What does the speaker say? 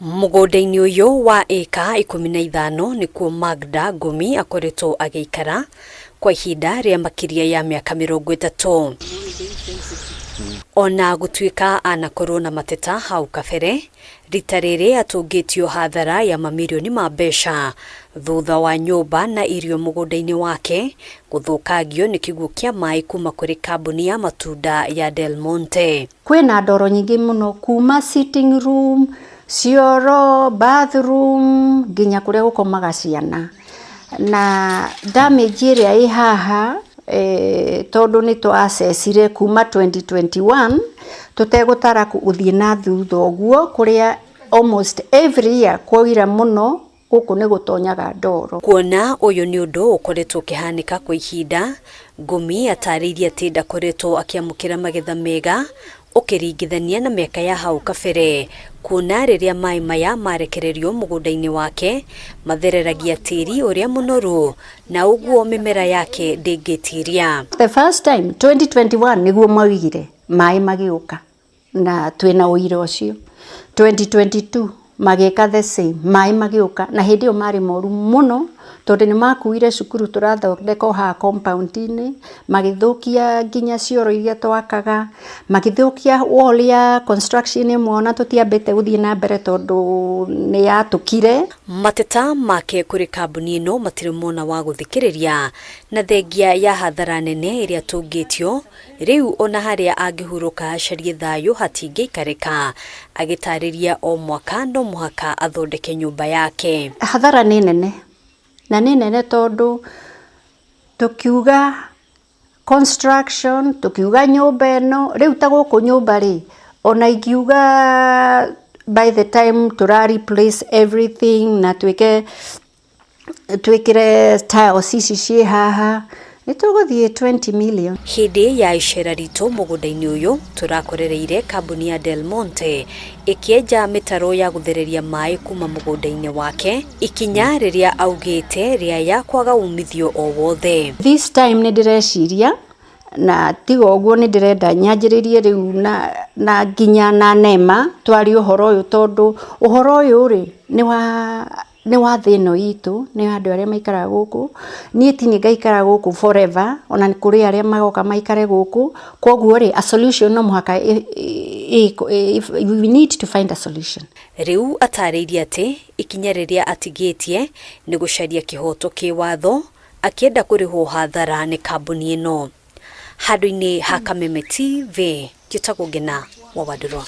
Mũgũnda-inĩ ũyũ wa ĩka 15 nĩkuo Magda Ngũmi akoretwo agĩikara kwa ihinda rĩa makĩria ya mĩaka 30. Ona gũtuĩka anakorwo na mateta hau kabere, rita rĩrĩ atũngĩtio hathara ya mamirioni ma mbeca thutha wa nyũmba na irio mũgũnda-inĩ wake gũthũkangio nĩ kĩguũ kĩa maĩ kuma kũrĩ kambuni ya matunda ya Del Monte. Kwĩna ndoro nyingĩ mũno kuma sitting room, cioro, bathroom nginya kũrĩa gũkomaga ciana. Na damage ĩrĩa ĩ haha tondũ nĩ twa assessire kuma 2021 tũtegũtara gũthiĩ na thutha ũguo, kũrĩa almost every year kwaura mũno gũkũ nĩ gũtonyaga ndoro. Kuona ũyũ nĩ ũndũ ũkoretwo ũkĩhanĩka kwa ihinda, Ngũmi atarĩirie atĩ ndakoretwo akĩamũkĩra magetha mega ũkĩringithania na mĩaka ya hau kabere, kuona rĩrĩa maĩ maya marekererio mũgũnda-inĩ wake mathereragia tĩri ũrĩa mũnoru na ũguo mĩmera yake ndĩngĩtiria. The first time 2021 nĩguo maugire maĩ magĩũka na twĩna ũira ũcio. 2022 magĩka the same, maĩ magĩũka na hĩndĩ ĩyo marĩ moru mũno tondũ nĩ makuire cukuru tũrathondeka o haha compound-inĩ, magĩthũkia nginya cioro iria twakaga, magĩthũkia wall ya construction ĩmwe ona tũtiambĩte gũthiĩ na mbere tondũ nĩ yatũkire. Mateta make kũrĩ kambuni ĩno matirĩ mona wa gũthikĩrĩria, na thengia ya hathara nene ĩrĩa atũngĩtio, rĩu ona harĩa angĩhurũka acarie thayũ hatingĩikarĩka, agĩtarĩria o mwaka no mũhaka athondeke nyũmba yake. Hathara nĩ nene, na nĩ nene tondũ tũkiuga construction, tũkiuga nyũmba ĩno, rĩu ta gũkũ nyũmba rĩ, ona ingiuga by the time tũra replace everything na twĩke twĩkĩre tiles ici ciĩ haha, nĩ tũgũthiĩ 20 million. Hĩndĩ ya icera ritũ mũgũnda-inĩ ũyũ tũrakorereire kambuni ya Del Monte ĩkĩenja mĩtaro ya gũthereria maĩ kuma mũgũnda-inĩ wake, ikinya rĩrĩa augĩte rĩaya kwaga umithio o wothe. This time nĩ ndĩreciria na tiga ũguo nĩ ndĩrenda nyanjĩrĩrie rĩu na nginya na NEMA twarie ũhoro ũyũ, tondũ ũhoro ũyũ rĩ nĩ wa thĩ ĩno itũ, nĩ andũ arĩa maikaraga gũkũ. Niĩ ti niĩ ngaikara gũkũ forever, ona kũrĩ arĩa magoka maikare gũkũ, koguo rĩ, a solution no mũhaka, we need to find a solution. Rĩu atarĩirie atĩ ikinya rĩrĩa atigĩtie nĩ gũcaria kĩhoto kĩwatho akĩenda kũrĩhwo hathara nĩ kambuni ĩno. Handũ-inĩ ha Kameme TV, njĩtagwo Ngena wa Wandũrũ.